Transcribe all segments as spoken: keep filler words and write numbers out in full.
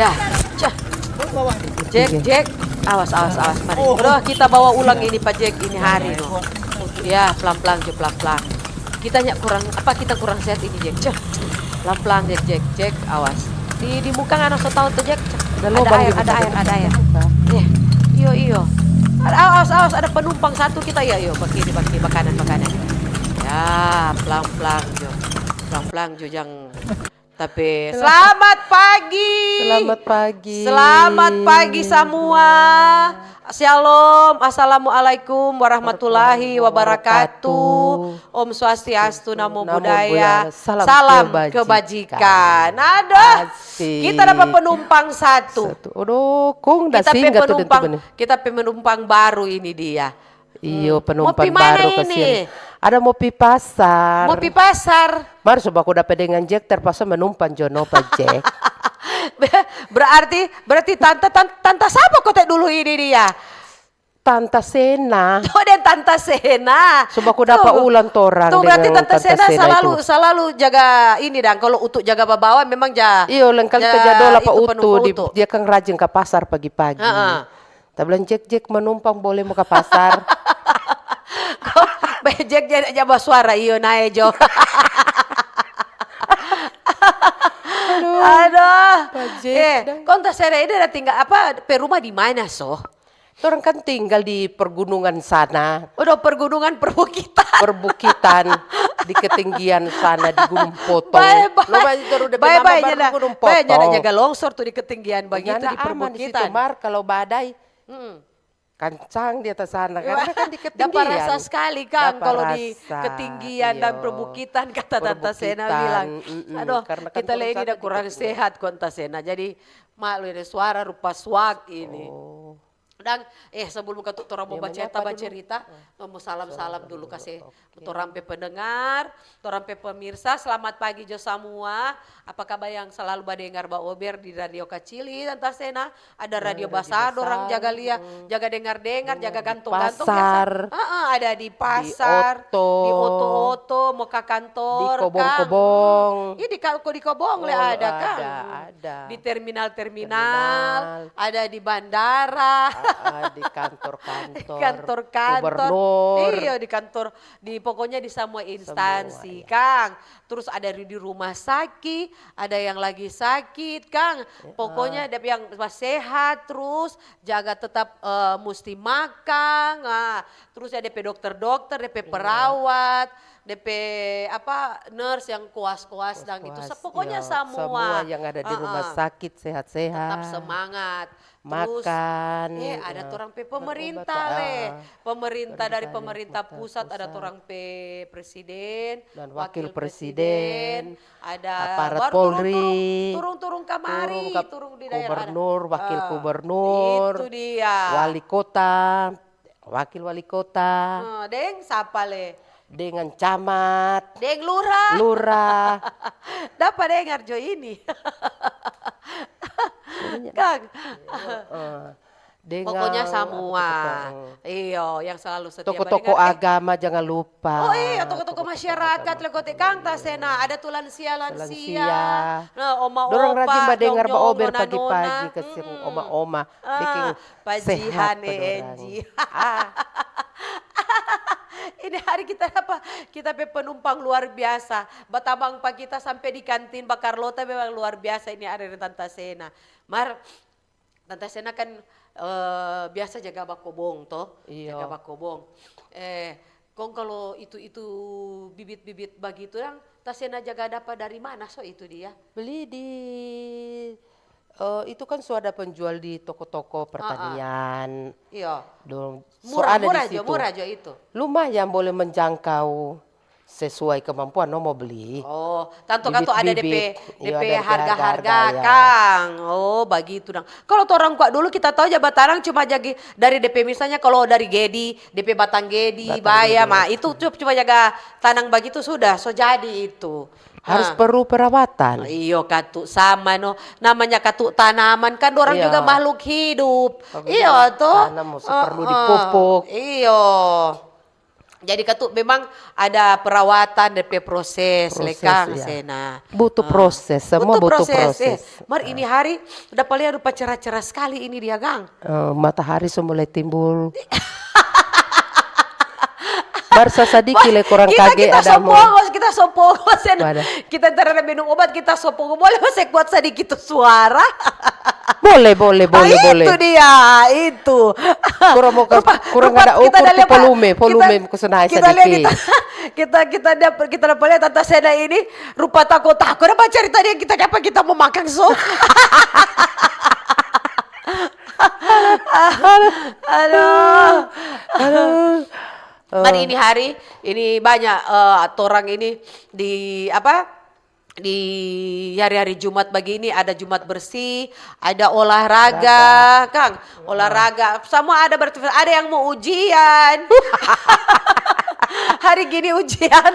Ya, cah. Jack, Jack. Awas, awas, awas. Mari. Bro, kita bawa ulang ini, Pak Jack, ini hari, no. Ya, pelan-pelan jo, pelan-pelan. Kita nya kurang, apa kita kurang sehat ini, Jack? Cah. Pelan-pelan, Jack, Jack, Jack. Awas. Di, di muka ngana so tau tuh, Jack. Cah. Ada lobang air, ada air, ada air. Ya. Iyo, iyo. Ada, awas, awas, ada penumpang satu kita. Ya, iyo, bakini, bakini, makanan, makanan. Ya, pelan-pelan jo. Pelan-pelan jo, jang. Tapi selamat pagi. Selamat pagi. Selamat pagi semua. Shalom, assalamualaikum warahmatullahi wabarakatuh. Om Swastiastu, Namo Buddhaya. Salam kebajikan. Aduh, kita dapat penumpang satu. Aduh, kong da singgah tu deng tu bene. Kita pe penumpang baru ini dia. Iyo, penumpang baru kasiang. Ada mo pi pasar. Mo pi pasar. Mar so baku dapa dengan Jack, terpaksa menumpang jo no pa Jack. Berarti, berarti tanta, tan-, tanta sapa kote dulu ini dia? Tanta Sena. Oh, deng Tanta Sena. So baku dapa ulang torang. Tuh, berarti Tanta Sena selalu, selalu jaga ini dang. Kalau Utu jaga babawa memang ja. Iyo, lengkali ja dola pa Utu, dia kan rajin ka pasar pagi-pagi. Tabilang, "Jack, Jack, menumpang boleh mo ka pasar?" Jack, Jack, ja basuara, iyo, nae jo. Aduh. Eh, kong Tanta Sena ini ada tinggal, apa, pe rumah di mana, so? Torang kan tinggal di pergunungan sana. Udah pergunungan, perbukitan. Perbukitan, di ketinggian sana, di Gunung Potong. Bae, bae. Lo bae, bae, nyanda, Gunung Potong. Bae, nyanda jaga longsor tuh di ketinggian bagitu, di perbukitan. Mar, kalau badai, kancang di atas sana, karena kan di ketinggian. Dapa rasa skali, kang, kalau di ketinggian dan perbukitan, kata Tanta Sena bilang. Aduh, kita lei ini da kurang sehat, kong Tanta Sena. Jadi, malu ini suara rupa suak ini. Dang, eh, sebelum katu torang mo bacerita, bacerita, torang mo salam-salam dulu, kase torang pe pendengar, torang pe pemirsa, selamat pagi jo samua. Apa kabar yang selalu badengar, baober di Radio Kacili, Tanta Sena? Ada radio basar, dorang jaga lia, jaga dengar-dengar, jaga gantong-gantong biasa. Ada di pasar, di oto-oto, mo ka kantor, di kobong-kobong. Ih, di ka-, di kobong le ada, kang. Ada. Di terminal-terminal, ada di bandara. Di kantor-kantor, kantor-kantor. Gubernur. Iyo, di kantor, di, pokoknya di samua instansi, kang. Terus ada di, di rumah sakit, ada yang lagi sakit, kang. Pokoknya ada yang sehat terus, jaga tetap, eh, musti makang, ah, terus ya depe dokter-dokter, depe perawat, depe apa, nurse yang koas-koas dang itu. Pokoknya samua yang ada di rumah sakit sehat-sehat. Tetap semangat. Terus, makan, eh, ada torang pe pemerintah le. Pemerintah dari pemerintah pusat, ada torang pe presiden, wakil presiden, ada aparat Polri, turung-turung kamari, turung di daerah, gubernur, wakil gubernur, itu dia, wali kota. Wakil wali kota. Eh, deng sapa le? Dengan camat. Deng lurah. Lurah. Dapa dengar jo ini. Kang. Pokoknya samua. Iyo, yang selalu setia. Toko-toko agama jangan lupa. Oh iya, toko-toko masyarakat, le kote kang Tanta Sena, ada tu lansia-lansia. Nah, oma-opa, dorang rajin badengar, baober pagi-pagi, kasiang oma-oma. Biking sehat pa dorang. Ini hari kita dapa, kita pe penumpang luar biasa. Batabang pa kita sampe di kantin, ba Carlota memang luar biasa ini hari Tanta Sena. Mar, Tanta Sena kan, eh, biasa jaga bakobong to, jaga bakobong. Eh, kong kalo itu, itu bibit-bibit bagitu dang, Tanta Sena jaga dapa dari mana so itu dia? Beli di Eh, itu kan so ada penjual di toko-toko pertanian. Iya. Dong, so ada di situ. Murah, murah jo itu. Lumayan boleh menjangkau sesuai kemampuan no mo beli. Oh, tantu kan tu ada depe, depe harga-harga, kang. Oh, bagitu dang. Kalo torang kwa dulu kita tau ja batanang cuma jagi dari depe, misalnya kalo dari gedi, depe batang gedi, baya, ma itu cuma jaga tanang bagitu sudah, so jadi itu. Harus perlu perawatan. Iyo, katu sama no. Namanya katu tanaman kan dorang juga makhluk hidup. Iyo to. Tanam musti perlu dipupuk. Iyo. Jadi katu memang ada perawatan, depe proses, Proses, lekang iya. Sena. Butuh Ah. proses, semua butuh Eh, proses. Mar, ini hari udah paling rupa cerah-cerah sekali ini dia, Gang. Eh, matahari so mulai timbul. Barsa sadiki le kurang Kita, kage kita ada mo. Sopongos, kita Sopongos. Ada. Kita ntar ada minum obat, kita Sopongos. Boleh masih kuat sadiki tu suara. Boleh, boleh, boleh, Ah, boleh. Itu dia, itu. Kurang mau ke- Rupa- kurang rupa ada kita ukur dah tu lihat, volume, kita- volume kusana kita lihat sadiki. Kita, kita, kita, dia, kita dapat lihat Tanta Sena ini rupa tako-tako. Apa cerita dia kita apa kita mau makan so? Aduh. Aduh. Mar, ini hari ini banyak eh, torang ini di apa di hari-hari Jumat begini ada Jumat bersih, ada olahraga, Kang, olahraga, semua ada berarti ada yang mau ujian. Hari gini ujian.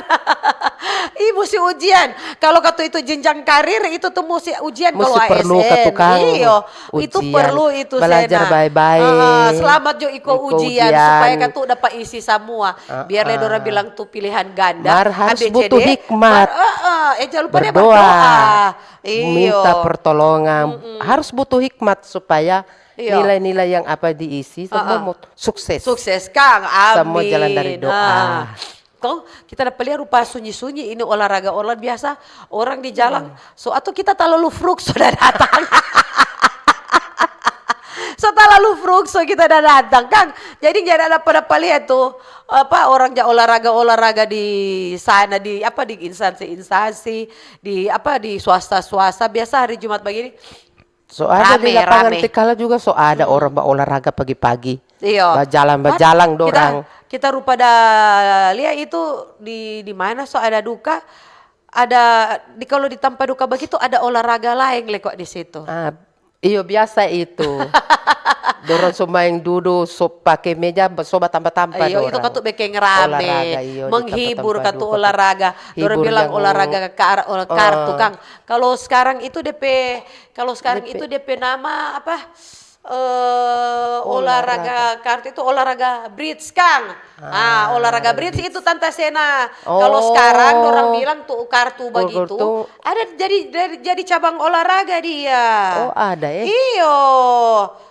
Ih, musti ujian. Kalau katu itu jenjang karir itu tuh musti ujian Musti kalau perlu A S N. katu, Kang. Iyo, itu Ujian. Perlu itu Belajar Sena. baik-baik. Ah, selamat jo iko Iko ujian, ujian. Supaya katu dapat isi semua. Ah, Biar le ah. Dorang bilang tuh pilihan ganda. Mar harus A B C D. Butuh hikmat. Mar, eh, eh, eh, jangan lupa dia Berdoa. Berdoa. Iyo. Minta pertolongan. Harus butuh hikmat supaya Iyo. Nilai-nilai yang apa diisi semua Ah, ah. mau sukses. Sukses, Kang. Amin. Semua jalan dari doa. Ah. Kong kita dapat lihat rupa sunyi-sunyi ini olahraga, orang biasa orang di jalan so atau kita talalu fruk sudah datang. So talalu fruk so kita dah datang, Kang. Jadi jadi ada pada lihat tuh apa orang ja olahraga-olahraga di sana di apa di instansi-instansi di apa di swasta-swasta biasa hari Jumat begini. So ada di Rame, lapangan rame. Tikala juga so ada orang ba olahraga pagi-pagi. Iyo. Bajalang, Mar, bajalang kita, dorang. Kita rupa da lia itu di di mana so ada duka, ada di kalau di tampa duka begitu ada olahraga laeng le kok di situ. Ah, iyo biasa itu. Dorang so maeng dudu, so pake meja, so batamba-tamba Iyo, itu dorang. Katu bekeng rame, Olahraga, iyo, di menghibur tampa-tampa Katu duka. Olahraga. Dorang Hibur bilang yang olahraga kar, olah, kartu, Ah. Kang. Kalau sekarang itu depe, kalau sekarang Depe. Itu depe nama apa? Eh, olahraga kartu itu olahraga bridge, Kang. Ah, olahraga bridge itu Tanta Sena. Kalau Oh. Sekarang orang bilang tuh kartu Kalau begitu, kartu. Ada jadi dari jadi cabang olahraga dia. Oh, ada, eh? Iyo,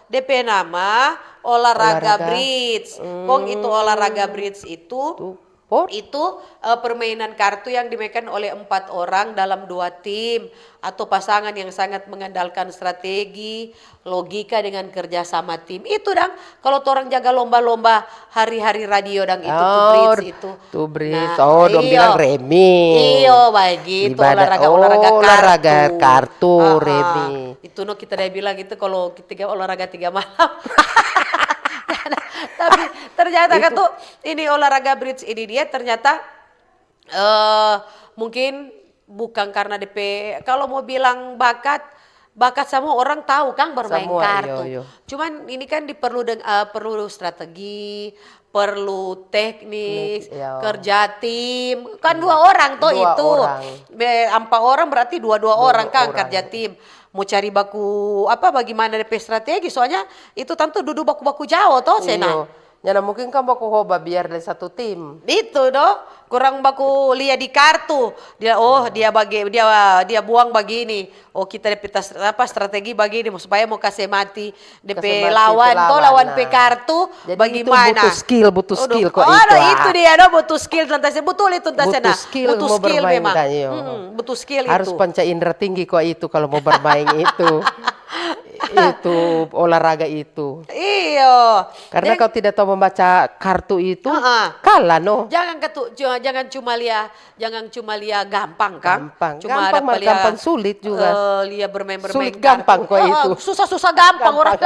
depe nama olahraga, Olahraga. Bridge. Kong itu olahraga bridge itu Tuh. Por? Itu eh, permainan kartu yang dimainkan oleh empat orang dalam dua tim atau pasangan yang sangat mengandalkan strategi, logika dengan kerja sama tim. Itu dang, kalau torang jaga lomba-lomba hari-hari radio dang itu tuh Oh, bridge itu. tuh bridge. Nah, Oh, dong iyo. Bilang remi. Iyo, begitu Ibadah, olahraga oh, olahraga olahraga kartu. Kartu, Ah, ah. Remi. Itu no kita dia bilang itu kalau tiga olahraga tiga malam. Tapi ternyata kan tuh ini olahraga bridge ini dia ternyata eh mungkin bukan karena D P kalau mau bilang bakat bakat semua orang tahu kan bermain Semua, kartu. Iyo, iyo. Cuman ini kan diperlu deng, eh, perlu strategi, perlu teknik, Iya. Kerja tim. Kan dua orang toh Dua itu. Orang. Be, empat orang berarti dua-dua orang Dua-dua kan orang. Kerja tim. Mau cari baku apa bagaimana D P strategi soalnya itu tentu dudu baku-baku jao toh Sena. Iyo. Nyanda mungkin kan baku hoba biar dari satu tim. Itu do, kurang baku lia di kartu. Dia oh dia bagi dia dia buang bagini. Oh kita depe tas- apa strategi bagini supaya mau kase mati depe Kase mati lawan tu to lawan, lawan nah. pe kartu Jadi bagi itu mana? Butuh skill, butuh Aduh, skill kok oh, itu. Nah, Ah. Itu dia, no, butuh skill, Tanta Sena. Betul itu, Tanta Sena. Butuh skill, butuh skill memang. Kan, iyo. Mm-mm, butuh skill. Harus itu. Panca indera tinggi kok itu kalau mau bermain itu. Itu olahraga itu. Iyo. Karena kalau tidak tahu membaca kartu itu, kalah, no. Jangan ketu, jangan cuma lia Jangan cuma lia gampang kan? Gampang. Cuma gampang, ada gampang sulit juga. Eh, lia bermain-bermain. Sulit gampang kok itu. Susah-susah gampang orang.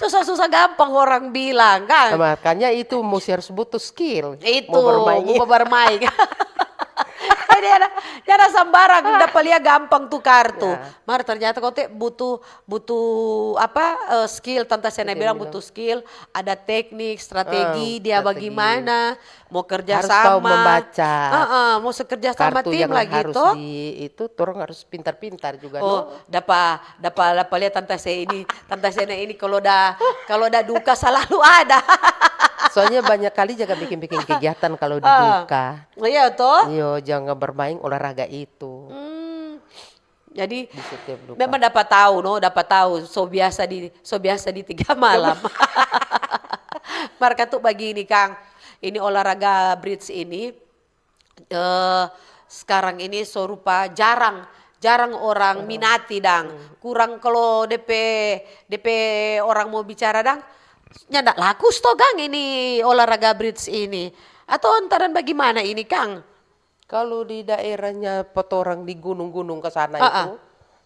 Susah-susah gampang orang bilang kan. Nah, makanya itu mesti harus butuh skill. Itu, mau bermain. Mau bermain. Jadi ada, ada sambarang dapat lia gampang tuh kartu. Ya. Mar ternyata kau te butuh butuh apa uh, skill Tanta Sena bilang butuh skill, ada teknik, strategi, uh, dia strategi. Bagaimana, mau kerja harus sama. Tahu membaca. Uh, uh, mau kerja sama kartu tim yang lagi harus toh. Di itu orang harus pintar-pintar juga. Oh, no? Dapat dapat dapat lihat Tanta Sena ini, Tanta Sena ini kalau dah kalau dah duka selalu ada. Soalnya banyak kali jaga bikin-bikin kegiatan kalau di Ah. duka. Iya toh? Iyo, jangan bermain olahraga itu. Hmm. Jadi Di setiap duka. memang dapat tahu, no, dapat tahu. So biasa di, so biasa di tiga malam. Mar katu bagini, Kang. Ini olahraga bridge ini, eh, sekarang ini so rupa jarang, jarang orang minati dang. Kurang kalau depe, depe orang mau bicara dang, nyanda laku sto Kang ini olahraga bridge ini. Atau antaran bagimana ini, Kang? Kalau di daerahnya pa torang di gunung-gunung ke sana Ah, ah. itu,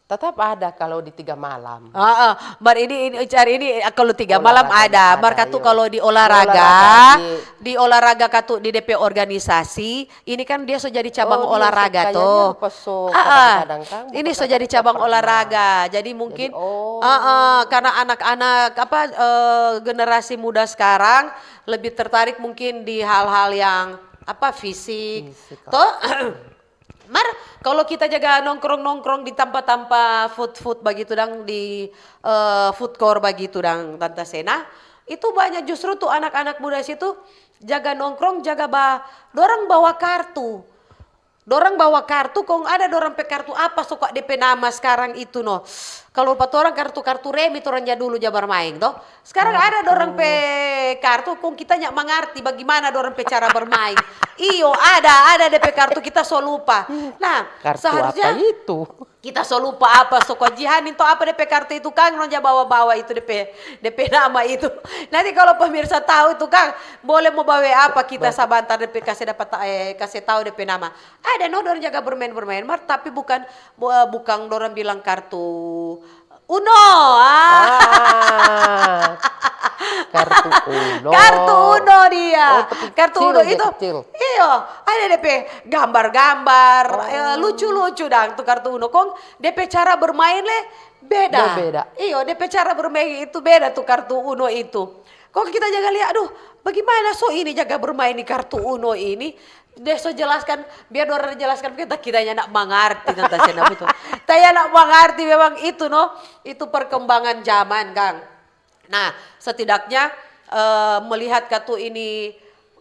tetap ada kalau di tiga malam. Heeh, mar ini, ini cari ini, eh, kalau tiga malam Olahraga ada, ada, mar katu iyo. Kalau di olahraga, Olahraga di di olahraga katu di depe organisasi, ini kan dia so jadi cabang Oh, dia so olahraga kayaknya toh. rupa so Ah, ah. kadang-kadang, Kang, Ini bukan so jadi kadang-kadang cabang pernah. Olahraga. Jadi mungkin, Oh. ah, ah, karena anak-anak apa, eh, generasi muda sekarang lebih tertarik mungkin di hal-hal yang apa, fisik. Fisik, Toh? Mar, kalau kita jaga nongkrong-nongkrong di tampa-tampa food-food bagitu dang, di, eh, food court bagitu dang, Tanta Sena, itu banyak justru tu anak-anak muda situ jaga nongkrong, jaga ba, dorang bawa kartu. Dorang bawa kartu, kong ada dorang pe kartu apa so kwa depe nama skarang itu no. Kalu pa torang kartu-kartu remi torang ja dulu ja barmaeng to. Skarang ada dorang pe kartu, kong kita nya mangarti bagimana dorang pe cara barmaeng. Iyo, ada, ada depe kartu, kita so lupa. Nah, Kartu seharusnya apa itu? Kita so lupa apa, so kwa Jihan itu apa depe kartu itu, Kang, no ja bawa-bawa itu depe, depe nama itu. Nanti kalau pemirsa tahu itu, Kang, boleh mo bawa apa kita sabantar depe kase dapat, eh, kase tahu depe nama. Ada no dorang jaga bermain-bermain, mar, tapi bukan, bu-, bukang dorang bilang kartu Uno. Ah. Ah, kartu Uno. Kartu Uno dia. Oh, kecil Kartu Uno aja, itu. Kecil. Iyo, ada depe gambar-gambar, eh, lucu-lucu dang tu kartu Uno. Kong depe cara bermain le beda. Beda. Iyo, depe cara bermain itu beda tu kartu Uno itu. Kong kita jaga lia, aduh, bagimana so ini jaga bermain di kartu Uno ini? Dia so jelaskan, biar dorang jelaskan, kita, kita nya nak mangarti, Tanta Sena, betul. Kita nya nak mangarti memang itu, no. Itu perkembangan zaman, Kang. Nah, setidaknya, eh, melihat katu ini,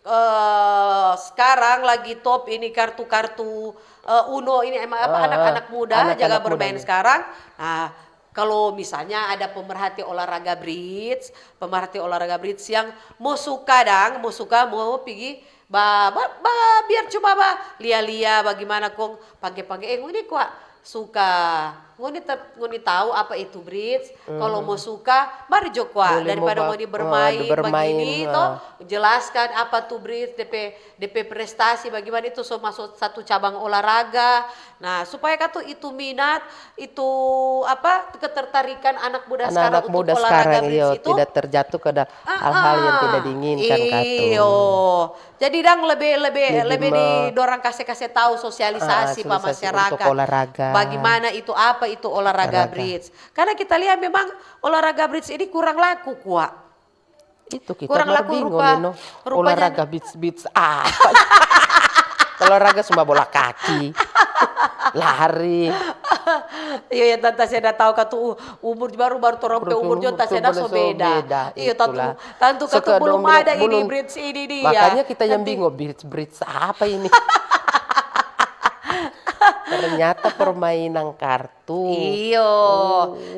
eh, sekarang lagi top ini kartu-kartu, eh, Uno ini, emang apa, Ah, anak-anak muda anak-anak jaga muda bermain ini. Sekarang. Nah, kalau misalnya ada pemerhati olahraga bridge, pemerhati olahraga bridge yang mo suka dang, mo suka, mo pigi ba, ba, ba, biar cuma ba lia-lia bagimana kong pangge-pangge, eh, ngoni kwa suka, ngoni ter-, ngoni tahu apa itu bridge? Kalau mo suka, mari jo kwa, Boleh mo daripada ba-, ngoni ah, bermain bermain, bagini to, ah. Jelaskan apa tu bridge, depe, depe prestasi bagimana itu, so masuk satu cabang olahraga. Nah, supaya katu itu minat, itu apa, ketertarikan anak muda sekarang Anak-anak untuk muda olahraga sekarang, bridge iyo, itu, tidak terjatuh ke da-, hal-hal yang tidak diinginkan, Katu. Iyo. Jadi dang lebih, lebih, Lebih lebih me-, didorang kase-kase tahu sosialisasi Ah, pa sosialisasi masyarakat. untuk olahraga. Bagaimana itu, apa itu olahraga Olahraga. Bridge? Karena kita lihat memang olahraga bridge ini kurang laku kwa. Itu kita Kurang baru laku bingung rupa, ini, no. Rupanya Olahraga beach, beach apa? Olahraga cuma bola kaki, lari. Iya, ya, Tanta, saya dah tahu katu, uh, umur baru, baru torang pe Baru umur jo, umur Tanta, saya dah baru so beda. beda, Iya, tantu, itulah. tantu katu Sekarang belum belum, ada ini belum. Bridge ini dia. Makanya kita yang Nanti bingung, Bridge, Bridge apa ini? Ternyata permainan kartu. Iyo,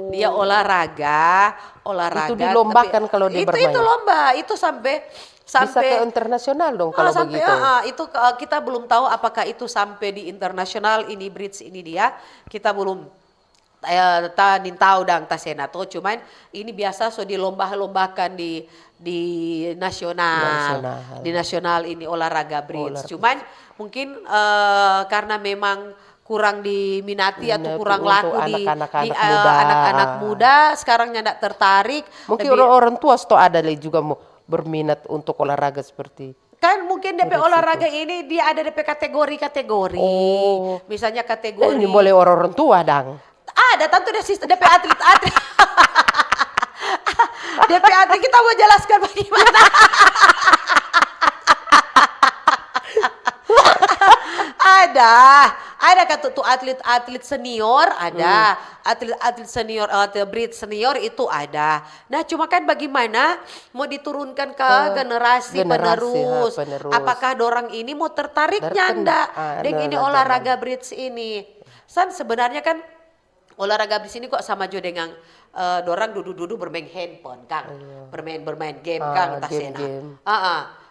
dia olahraga, olahraga. Itu dilombakan Tapi kalau dia itu, itu bermain. Lomba, itu sampai Bisa sampai ke internasional dong Ah, kalau sampai, begitu. Ah, ah, itu, eh, kita belum tahu apakah itu sampai di internasional ini Bridge ini dia. Kita belum, eh, ta nintau dang, Tanta, saya dah tahu. Cuman ini biasa so dilomba-lombakan di di nasional, Nasional. Di nasional ini olahraga Bridge. Olahraga. Cuman mungkin, eh, karena memang kurang diminati atau Minat kurang untuk laku di, anak-anak di, eh, muda. Anak-anak muda sekarang nyanda tertarik. Mungkin Lebih orang, orang tua sto ada lagi juga mau berminat untuk olahraga seperti Kan mungkin depe Bridge olahraga ini dia ada depe kategori-kategori. Oh. Misalnya Eh, kategori ini boleh orang-orang tua dang. Ada, tantu dia sistem depe atlet-atlet. Depe atlet kita mau jelaskan bagaimana. Ada, Ada katu tu atlet-atlet senior, ada. Atlet-atlet senior, atlet bridge senior itu ada. Nah, cuma kan bagaimana mau diturunkan ke generasi penerus? Apakah dorang ini mau tertarik nyanda deng ini olahraga bridge ini? San sebenarnya kan olahraga bridge ini kok sama jo dengan, eh, dorang dudu-dudu bermain handphone, kang. Bermain-bermain game, kang, tas sena.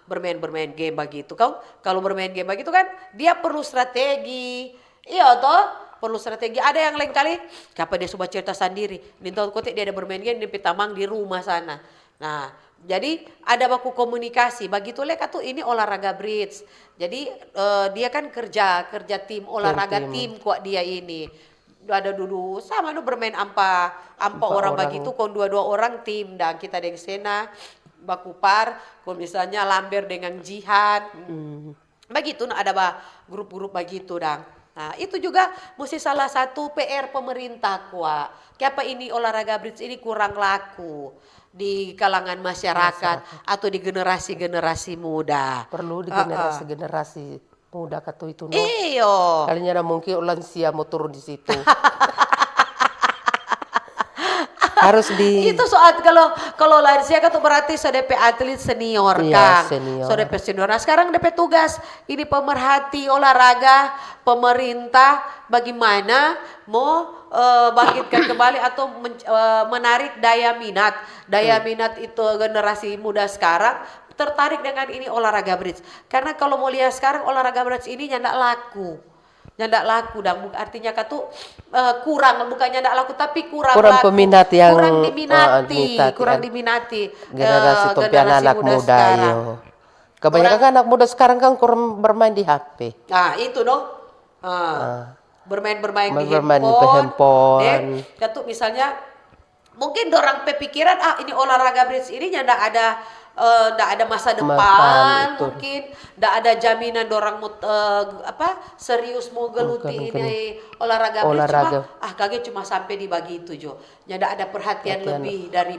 Bermain-bermain game bagitu, kang. Kalau bermain game bagitu kan, dia perlu strategi. Iya, toh? Perlu strategi. Ada yang lain kali, kapa dia su bacerita sandiri. Nintau kote dia ada bermain game, dia pe tamang di rumah sana. Nah, jadi ada baku komunikasi. Bagitu le katu ini olahraga bridge. Jadi, eh, dia kan kerja, kerja tim, olahraga tim kok dia ini. Ada dudu sama no bermain ampa, ampa orang bagitu, kong dua-dua orang tim, dan kita deng sena baku par, kong misalnya Lamber dengan Jihan. Bagitu no ada ba grup-grup bagitu, dang. Nah, itu juga musti salah satu P R pemerintah kwa. Kiapa ini olahraga bridge ini kurang laku di kalangan masyarakat atau di generasi-generasi muda. Perlu di generasi-generasi muda katu itu, no. Iyo. Kalinya ada mungkin lansia mau turun di situ. Harus di Itu soal kalau, kalau lansia kan tuh berarti so depe atlet senior, iya, kang. Senior. So depe senior. Nah, sekarang depe tugas ini pemerhati olahraga, pemerintah bagaimana mau, eh, bangkitkan kembali atau men- eh, menarik daya minat. Daya minat itu generasi muda sekarang tertarik dengan ini olahraga bridge. Karena kalau mau lihat sekarang olahraga bridge ini nyanda laku. Nyanda laku dang, artinya katu, eh, kurang, bukan nyanda laku, tapi kurang laku. Kurang peminat yang, kurang diminati, eh, kurang diminati, generasi, eh, tong pe generasi anak-anak muda muda sekarang. Iyo. Kebanyakan kan anak muda sekarang kan kurang bermain di H P. Ah, itu no. Ah. Bermain-bermain di handphone. Bermain di handphone. Deh, katu misalnya mungkin dorang pe pikiran, "Ah, ini olahraga bridge ini nyanda ada, eh, nda ada masa depan, mungkin nda ada jaminan dorang mo, eh, apa, serius mo geluti ini olahraga bridge, cuma, ah, kage cuma sampe di bagitu jo. Nyanda ada perhatian lebih dari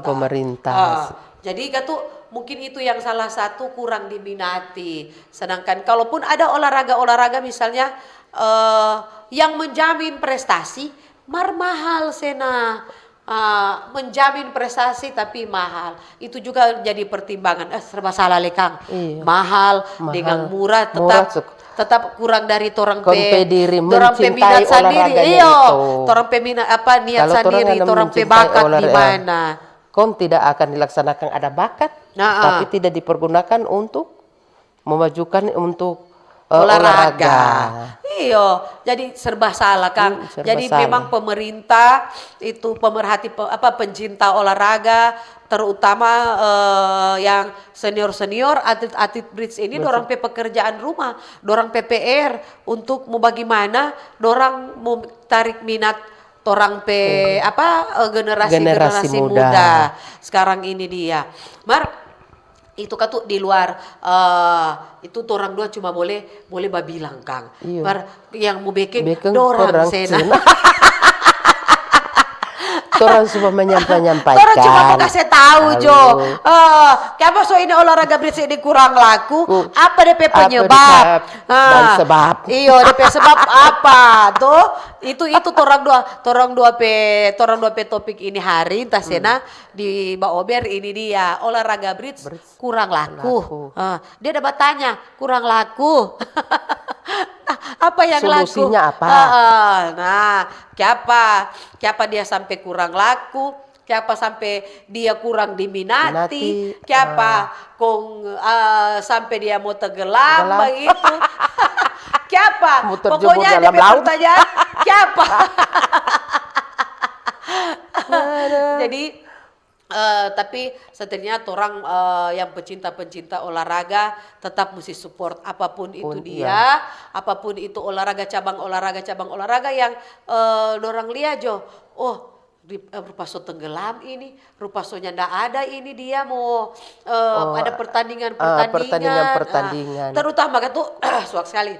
pemerintah." Ah, jadi katu mungkin itu yang salah satu kurang diminati. Sedangkan kalaupun ada olahraga-olahraga misalnya, eh, yang menjamin prestasi, mar mahal sena, ah, menjamin prestasi tapi mahal. Itu juga jadi pertimbangan. Eh, serba salah le kang. Iya. Mahal, mahal dengan murah tetap, tetap kurang dari torang pe, torang pe minat sandiri. Iyo, torang pe minat apa, niat sandiri, torang pe bakat di mana. Kong tidak akan dilaksanakan ada bakat, tapi tidak dipergunakan untuk memajukan untuk, eh, olahraga. Iyo, jadi serba salah, kang. Hmm, serba salah. Jadi memang pemerintah itu pemerhati pe-, apa, pencinta olahraga, terutama, eh, yang senior-senior, atlet-atlet bridge ini, dorang pe pekerjaan rumah, dorang pe P R untuk mo bagimana dorang mo tarik minat torang pe, apa, eh, generasi, generasi muda sekarang ini dia. Mar, itu katu di luar, eh, itu torang dua cuma boleh, boleh babilang, kang. Iyo. Mar yang mo beking, beking dorang sena. Torang cuma menyampaikan. Torang cuma mo kase tau jo. Eh, kiapa so ini olahraga bridge ini kurang laku? Apa depe penyebab? Dan sebab. Iyo, depe sebab apa? Tuh, itu, itu torang dua, torang dua pe, torang dua pe topik ini hari, entah sena di baober ini dia, olahraga bridge kurang laku. Kurang laku. Ah, dia ada batanya, kurang laku. Apa yang laku? Solusinya apa? Ah, ah. Nah, kiapa? Kiapa dia sampe kurang laku? Kiapa sampe dia kurang diminati? Minati, kiapa kong, eh, sampe dia mo tenggelam bagitu? Kiapa? Pokoknya ada pertanyaan, kiapa? Jadi, eh, tapi setidaknya torang, eh, yang pecinta-pecinta olahraga tetap musti support apapun itu dia, apapun itu olahraga, cabang olahraga, cabang olahraga yang, eh, dorang lia jo. Oh, Di, eh, rupa so tenggelam ini, rupa so nyanda ada ini dia mo, eh, ada pertandingan-pertandingan. Pertandingan-pertandingan. Ah, terutama katu, suak skali.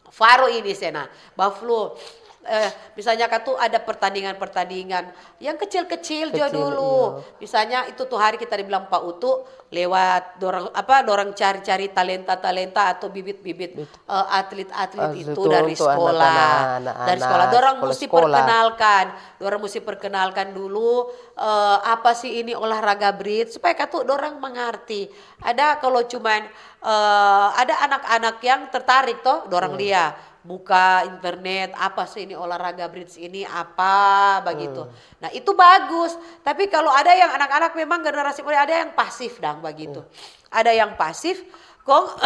Faro ini sena, Baflo. Eh, misalnya katu ada pertandingan-pertandingan yang kecil-kecil jo dulu. Misalnya itu tu hari kita dibilang pa Utu lewat dorang apa, dorang cari-cari talenta-talenta atau bibit-bibit, eh, atlet-atlet itu dari sekolah. Dari sekolah. Dorang musti perkenalkan, dorang musti perkenalkan dulu, eh, apa sih ini olahraga bridge, supaya katu dorang mengerti. Ada kalau cuman, eh, ada anak-anak yang tertarik toh, dorang lia, buka internet, apa sih ini olahraga bridge ini apa, begitu. Nah, itu bagus. Tapi kalau ada yang anak-anak memang generasi muda, ada yang pasif dang begitu. Ada yang pasif, kong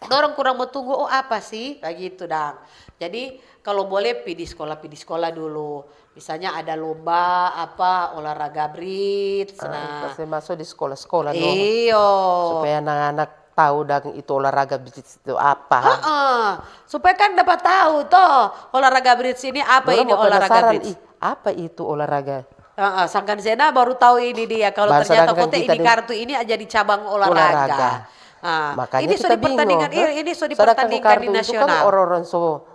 dorang kurang mo tunggu, oh apa sih, begitu dang. Jadi kalau boleh pi di sekolah, pi di sekolah dulu. Misalnya ada lomba apa, olahraga bridge, nah. Kase maso di sekolah-sekolah no. Iyo. Supaya anak-anak tahu dang itu olahraga bridge itu apa. Heeh. Supaya kan dapat tahu toh, olahraga bridge ini apa. Dorang ini mau olahraga penasaran, bridge. Ih, apa itu olahraga? Heeh, sangkan Zena baru tahu ini dia, kalau ternyata kote ini kartu ini jadi cabang olahraga. Nah, ini so dipertandingkan, ini so dipertandingkan di nasional. Orang-orang so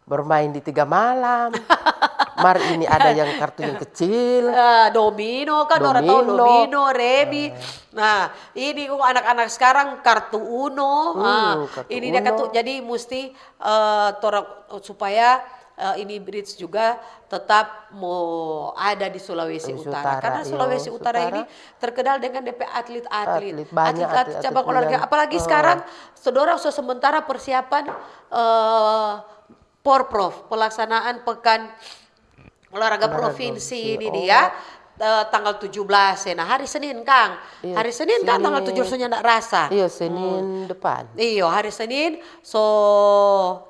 bermain di tiga malam. Mar ini ada yang kartu yang kecil. Eh, domino kan, orang tahu domino, remi. Nah, ini kok anak-anak sekarang kartu Uno. Hmm, ah, kartu ini dia Uno. Kartu, jadi musti, eh, torang, supaya, eh, ini bridge juga tetap mo ada di Sulawesi Utara. Karena Sulawesi Utara ini terkenal dengan D P atlet-atlet. Atlet, banyak atlet-atlet cabang olahraga. Apalagi sekarang, so dorang so sementara persiapan, eh, Porprov, pelaksanaan Pekan Olahraga Provinsi ini dia, eh, tanggal tujuh belas ya. Nah, hari Senin, Kang. Hari Senin kan tanggal tujuh, so nyanda rasa. Iyo, Senin depan. Iyo, hari Senin, so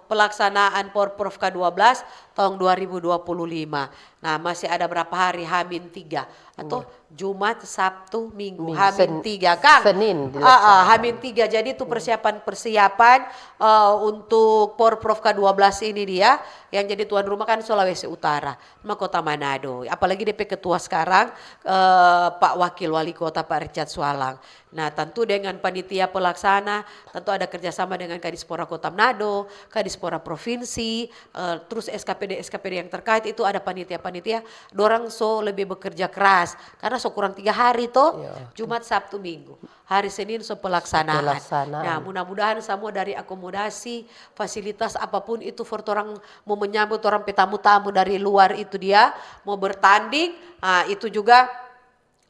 pelaksanaan Porprov K dua belas tahun dua ribu dua puluh lima. Nah, masih ada berapa hari? Hamin tiga. Atau Jumat, Sabtu, Minggu, Hamin tiga, Kang. Senin dilaksanakan. Ah, ah, Hamin tiga. Jadi itu persiapan-persiapan, eh, untuk Porprov K dua belas ini dia, yang jadi tuan rumah kan Sulawesi Utara, sama Kota Manado. Apalagi D P ketua sekarang, eh, Pak Wakil Wali Kota, Pak Richard Sualang. Nah, tentu dengan panitia pelaksana, tentu ada kerjasama dengan Kadispora Kota Manado, Kadispora Provinsi, eh, terus S K P D, S K P D yang terkait itu ada panitia-panitia, dorang so lebih bekerja keras. Karena so kurang tiga hari to, Jumat, Sabtu, Minggu. Hari Senin so pelaksanaan. Nah, mudah-mudahan samua dari akomodasi, fasilitas apapun itu for torang mo menyambut torang pe tamu-tamu dari luar itu dia, mo bertanding, ah, itu juga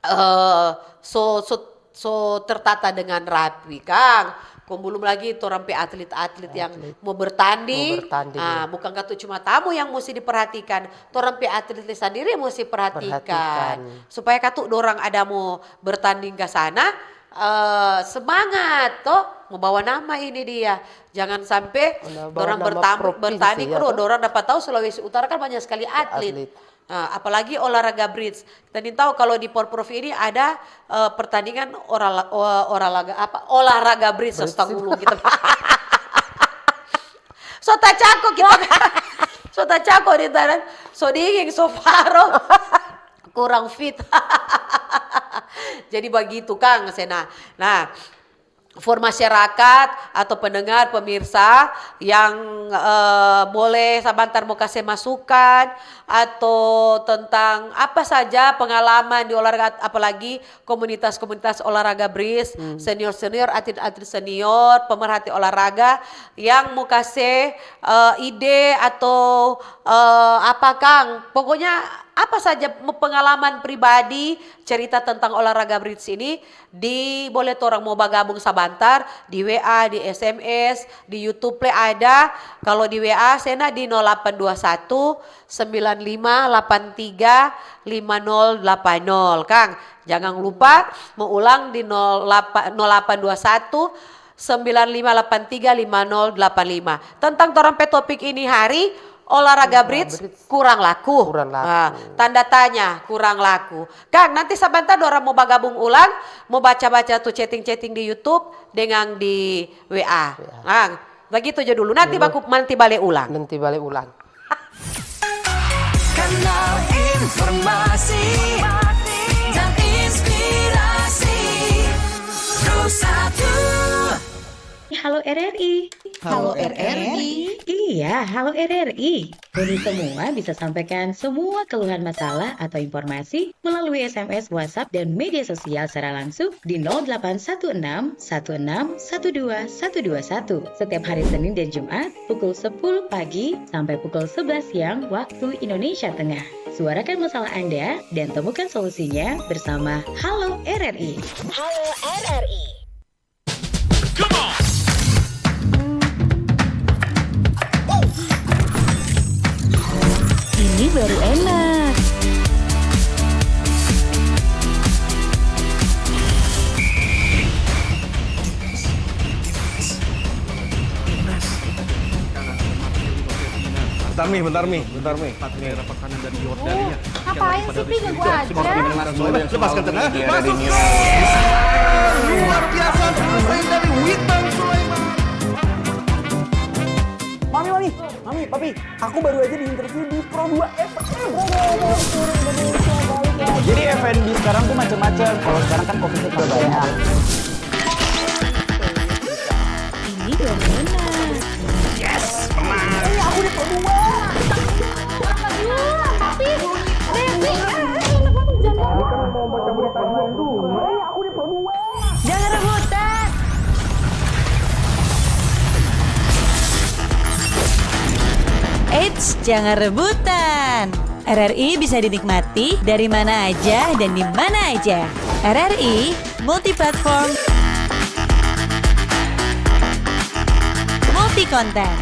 eh, so, so, so tertata dengan rapi, Kang. Kong belum lagi torang pe atlet-atlet yang mo bertanding. Ah, bukan katu cuma tamu yang musti diperhatikan, torang pe atlet sandiri musti perhatikan. Supaya katu dorang ada mo bertanding ka sana, eh, semangat to, mo bawa nama ini dia. Jangan sampe dorang bertanding, aduh, dorang dapa tau Sulawesi Utara kan banyak skali atlet. Nah, apalagi olahraga bridge. Kita nih tahu kalau di Porprov ini ada, eh, pertandingan oral-, o-, olahraga apa? Olahraga bridge, astagfirullah, gitu. So tacako kita. So tacako di tanah. So dingin, so faro. Kurang fit. Jadi begitu, Kang Sena. Nah, for masyarakat atau pendengar, pemirsa yang, eh, boleh sabantar mo kase masukan atau tentang apa saja pengalaman di olahraga, apalagi komunitas-komunitas olahraga bridge, senior-senior, atlet-atlet senior, pemerhati olahraga yang mo kase, eh, ide atau, eh, apa, Kang? Pokoknya apa saja mo pengalaman pribadi, cerita tentang olahraga bridge ini, di, boleh torang mo bagabung sabantar di W A, di S M S, di YouTube le ada. Kalau di W A, Sena di nol delapan dua satu, sembilan lima delapan tiga, lima nol delapan nol. Kang, jangan lupa mo ulang di nol delapan, nol delapan dua satu, sembilan lima delapan tiga, lima nol delapan lima. Tentang torang pe topik ini hari, olahraga bridge kurang laku. Kurang laku. Ah, tanda tanya, kurang laku. Kang, nanti sabantar dorang mo bagabung ulang, mo baca-baca tu chatting-chatting di YouTube dengan di W A. W A. Kang, begitu jo dulu. Nanti baku, nanti bale ulang. Nanti bale ulang. Kanal informasi dan inspirasi. Pro satu. Halo R R I. Halo R R I. Iya, halo R R I. Ngoni semua bisa sampaikan semua keluhan masalah atau informasi melalui S M S, WhatsApp, dan media sosial secara langsung di nol delapan satu enam satu enam satu dua satu dua satu setiap hari Senin dan Jumat pukul sepuluh pagi sampai pukul sebelas siang waktu Indonesia Tengah. Suarakan masalah Anda dan temukan solusinya bersama Halo R R I. Halo R R I. Ini baru enak. Bentar mi, bentar mi, bentar mi. Ngapain sih, Pi? Ganggu aja. Lepaskan tenang. Masuk. Luar biasa, selesai dari Witan Sulaiman. Mami, mami, mami, papi, aku baru aja di-interview di Pro dua F M. Jadi F and B sekarang tuh macam-macam. Kalau sekarang kan covid udah banyak. Ini gimana? Yes, menang. Eh, aku di Pro dua. Tapi, Devi, eh, enak banget, jangan. Jangan rebutan. Eits, jangan rebutan. R R I bisa dinikmati dari mana aja dan di mana aja. R R I multi platform, multi konten.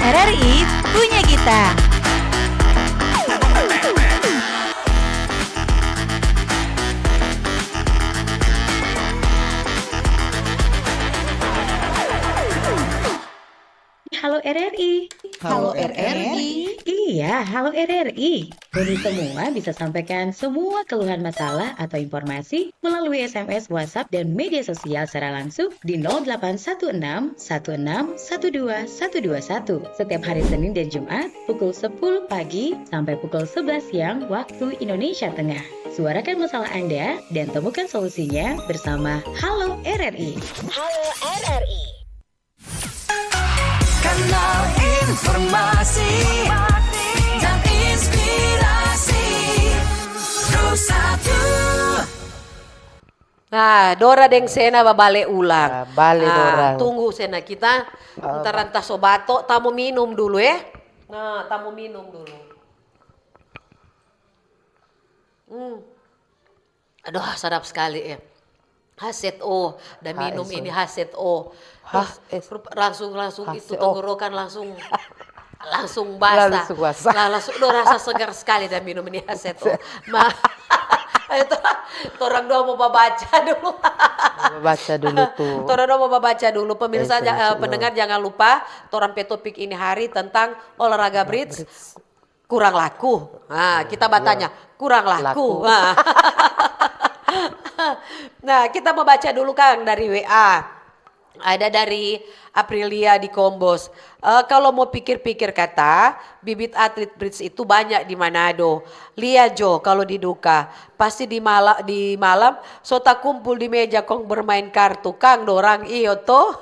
R R I punya kita. Halo R R I. Halo R R I. Iya, halo R R I. Ngoni semua bisa sampaikan semua keluhan masalah atau informasi melalui S M S, WhatsApp, dan media sosial secara langsung di nol delapan satu enam satu enam satu dua satu dua satu setiap hari Senin dan Jumat pukul sepuluh pagi sampai pukul sebelas siang waktu Indonesia Tengah. Suarakan masalah Anda dan temukan solusinya bersama Halo R R I. Halo R R I. Kanal informasi dan inspirasi. Pro satu. Nah, Dora deng Sena babale ulang. Ah, bale Dora. Tunggu Sena, kita ntar, ntar so bato, ta mo minum dulu, eh. Nah, ta mo minum dulu. Hmm. Aduh, sadap skali, eh. Haset, oh, da minum ini haset, oh. Hah, eh, rup-, langsung, langsung itu tenggorokan langsung, langsung basah. Langsung basah. Lah, langsung, udah rasa segar skali da minum ini haset, oh. Ma-, itu, torang dua mo babaca dulu. Baca dulu tuh. Torang dua mo babaca dulu. Pemirsa, pendengar, jangan lupa, torang pe topik ini hari tentang olahraga bridge. Kurang laku. Nah, kita batanya, kurang laku. Nah, kita mo baca dulu, kang, dari W A. Ada dari Aprilia di Kombos. Eh, kalau mo pikir-pikir kata, bibit atlet bridge itu banyak di Manado. Lia jo, kalau di Duka, pasti di mala-, di malam so takumpul di meja kong bermain kartu, kang, dorang, iyo to.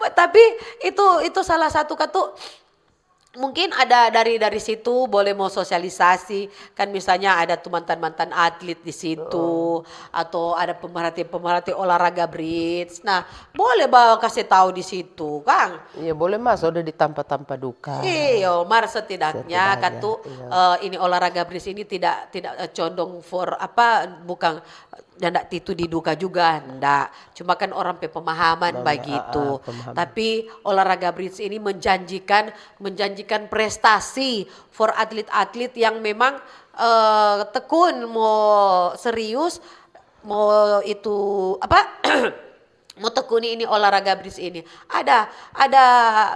Tapi itu, itu salah satu katu, mungkin ada dari, dari situ boleh mo sosialisasi, kan misalnya ada tu mantan-mantan atlet di situ, atau ada pemerhati-pemerhati olahraga bridge. Nah, boleh ba kase tau di situ, kang. Iya, boleh, Mas, udah di tampa-tampa Duka. Iyo, mar setidaknya katu, eh, ini olahraga bridge ini tidak, tidak, eh, condong for apa, bukan nyanda titu di Duka juga, nda. Cuma kan orang pe pemahaman bagitu. Tapi olahraga bridge ini menjanjikan, menjanjikan prestasi for atlet-atlet yang memang, eh, tekun, mo serius, mo itu apa, mo tekuni ini olahraga bridge ini. Ada, ada,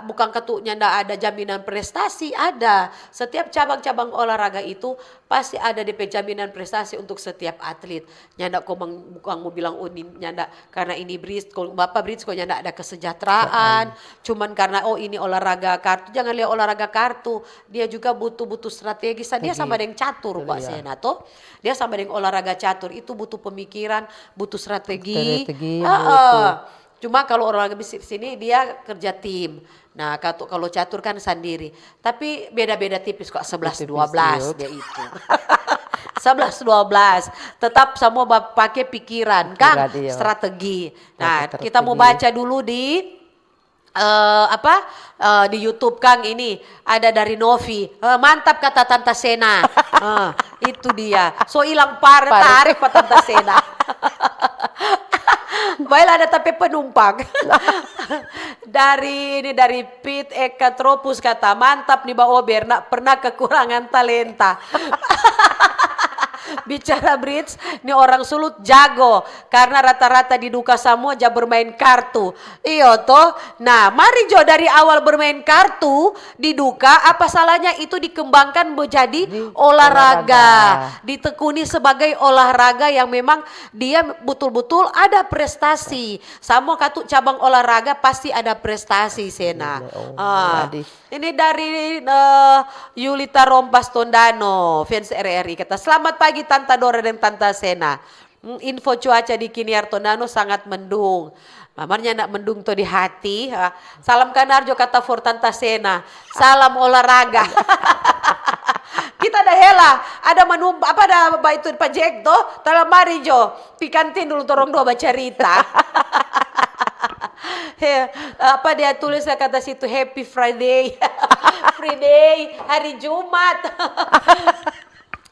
bukang katu nyanda ada jaminan prestasi, ada. Setiap cabang-cabang olahraga itu pasti ada depe jaminan prestasi untuk setiap atlet. Nyanda komang, bukang mo bilang, "Oh, ni nyanda karena ini bridge, kong bapa bridge kong nyanda ada kesejahteraan, cuman karena, oh, ini olahraga kartu." Jangan lia olahraga kartu, dia juga butuh, butuh strategi. Sa-, dia sama deng catur, Kak Sena, to. Dia sama deng olahraga catur, itu butuh pemikiran, butuh strategi. Strategi, heeh. Cuma kalau olahraga bisi-, sini dia kerja tim. Nah, katu-, kalau catur kan sandiri. Tapi beda-beda tipis kok, sebelas dua belas dia itu. Sebelas dua belas. Tetap samua ba-, pake pikiran, kang, strategi. Nah, kita mo baca dulu di, eh, apa, eh, di YouTube, kang, ini ada dari Novi. Eh, mantap, kata Tanta Sena. Eh, itu dia. So ilang par, tarif pa Tanta Sena. Baiklah, ada tapi penumpang. Dari ini, dari Pit Eka Tropus kata, "Mantap nih, Ba Ober, nak pernah kekurangan talenta." Bicara bridge, ni orang Sulut jago, karena rata-rata di Duka samua ja bermain kartu. Iyo to. Nah, mari jo dari awal bermain kartu di Duka, apa salahnya itu dikembangkan menjadi olahraga, ditekuni sebagai olahraga yang memang dia betul-betul ada prestasi. Samua katu cabang olahraga pasti ada prestasi, Sena. Ini dari, eh, Yulita Rompas Tondano, fans R R I, kata, "Selamat pagi, Tanta Dora deng Tanta Sena. Hmm, info cuaca di Kiniar Tondano sangat mendung." Mamar nyanda mendung to di hati, ha. Salam kanar jo kata for Tanta Sena. Salam olahraga. Kita ada hela, ada manum-, apa, ada ba itu pa Jack to, tala mari jo. Pi kantin dulu torong dua bacarita. He, apa dia tulis kata situ, "Happy Friday." Friday, hari Jumat.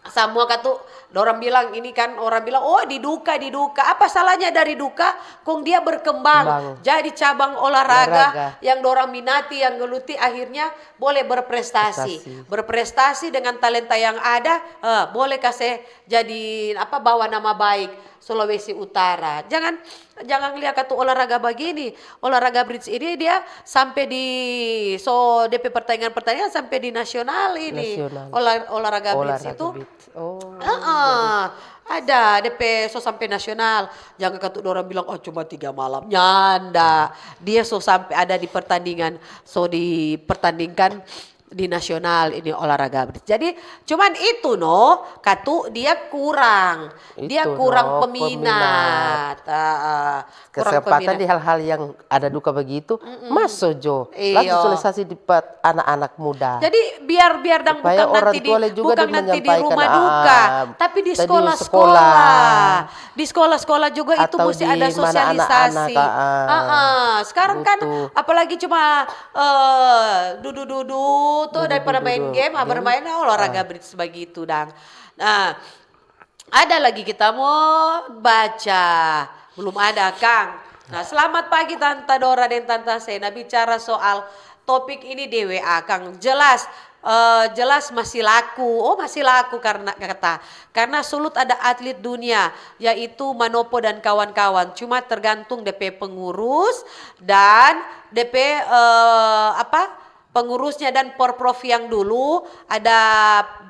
Samua katu, dorang bilang ini kan, orang bilang, "Oh, di Duka, di Duka." Apa salahnya dari Duka? Kong dia berkembang jadi cabang olahraga yang dorang minati, yang geluti, akhirnya boleh berprestasi. Berprestasi dengan talenta yang ada, eh, boleh kase jadi, apa, bawa nama baik Sulawesi Utara. Jangan, jangan lia katu olahraga bagini, olahraga bridge ini dia sampe di, so, depe pertandingan-pertandingan sampe di nasional ini. Olah-, olahraga bridge itu. Heeh. Ada depe so sampe nasional. Jangan katu dorang bilang, "Oh, cuma tiga malam." Nyanda. Dia so sampe ada di pertandingan, so dipertandingkan di nasional ini olahraga. Jadi, cuman itu no, katu dia kurang. Dia kurang peminat. Heeh. Kesempatan di hal-hal yang ada Duka begitu, maso jo. Langsung sosialisasi di anak-anak muda. Jadi, biar, biar dang bukang nanti di, bukang nanti di rumah Duka, tapi di sekolah-sekolah. Di sekolah-sekolah juga itu musti ada sosialisasi. Sekarang kan apalagi cuma, eh, dudu-dudu tuh, daripada main game, ah, bermain olahraga bridge bagitu dang. Nah, ada lagi kita mo baca. Belum ada, kang. Nah, selamat pagi Tanta Dora deng Tanta Sena. Bicara soal topik ini di W A, kang. Jelas, eh, jelas masih laku. Oh, masih laku karena kata, karena Sulut ada atlet dunia, yaitu Manopo dan kawan-kawan. Cuma tergantung depe pengurus dan depe, eh, apa, pengurusnya dan Porprov yang dulu, ada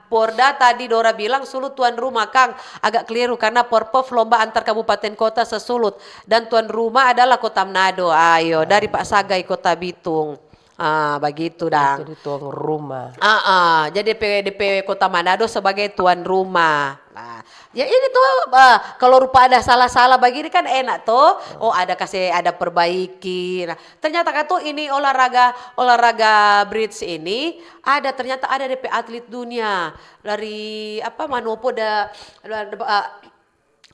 Porda tadi Dora bilang Sulut tuan rumah, kang. Agak keliru karena Porprov lomba antar kabupaten kota se-Sulut dan tuan rumah adalah Kota Manado. Ayo, dari Pak Sagai Kota Bitung. Ah, bagitu dang. Jadi tuan rumah. Ah, ah. Jadi depe, depe Kota Manado sebagai tuan rumah. Nah, ya ini tuh, eh, kalau rupa ada salah-salah begini kan enak tuh. Oh, ada kasih, ada perbaiki. Nah, ternyata katu ini olahraga, olahraga bridge ini ada, ternyata ada depe atlet dunia dari apa, Manopo da, da, da, eh,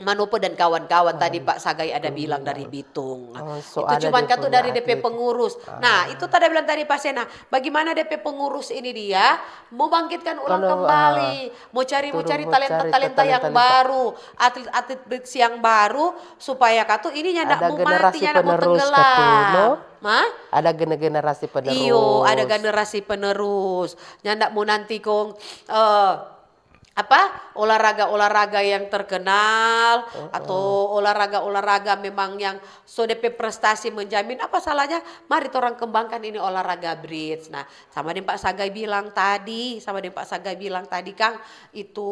Manopo dan kawan-kawan tadi Pak Sagai ada bilang dari Bitung. Itu cuman katu dari depe pengurus. Nah, itu tadi bilang tadi Pak Sena, bagaimana depe pengurus ini dia mau bangkitkan ulang kembali, mau cari, mau cari talenta-talenta yang baru, atlet-atlet bridge yang baru, supaya katu ini nyanda mau mati, nyanda mau tenggelam. Ada generasi penerus. Iyo, ada generasi penerus. Nyanda mau nanti kong, eh, apa, olahraga-olahraga yang terkenal, atau olahraga-olahraga memang yang so de pe prestasi menjamin, apa salahnya? Mari torang kembangkan ini olahraga bridge. Nah, sama deng Pak Sagai bilang tadi, sama deng Pak Sagai bilang tadi, Kang, itu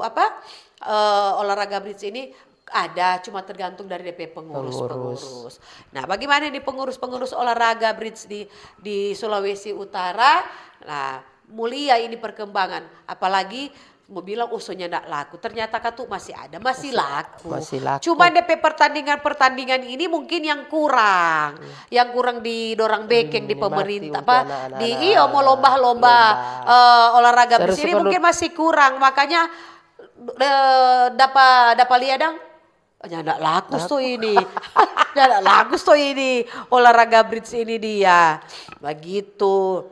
apa, eh, olahraga bridge ini ada, cuma tergantung dari de pe pengurus-pengurus. Nah, bagaimana ini pengurus-pengurus olahraga bridge di, di Sulawesi Utara? Nah, mulia ini perkembangan. Apalagi mo bilang, "Oh, so nyanda laku." Ternyata katu masih ada, masih laku. Masih laku. Cuman de pe pertandingan-pertandingan ini mungkin yang kurang. Yang kurang di dorang bekeng di pemerintah, apa, di, iyo, mo lomba-lomba, eh, olahraga bridge ini mungkin masih kurang. Makanya, eh, dapa, dapa lia dang, "Nyanda laku so ini." Nyanda laku so ini olahraga bridge ini dia. Bagitu.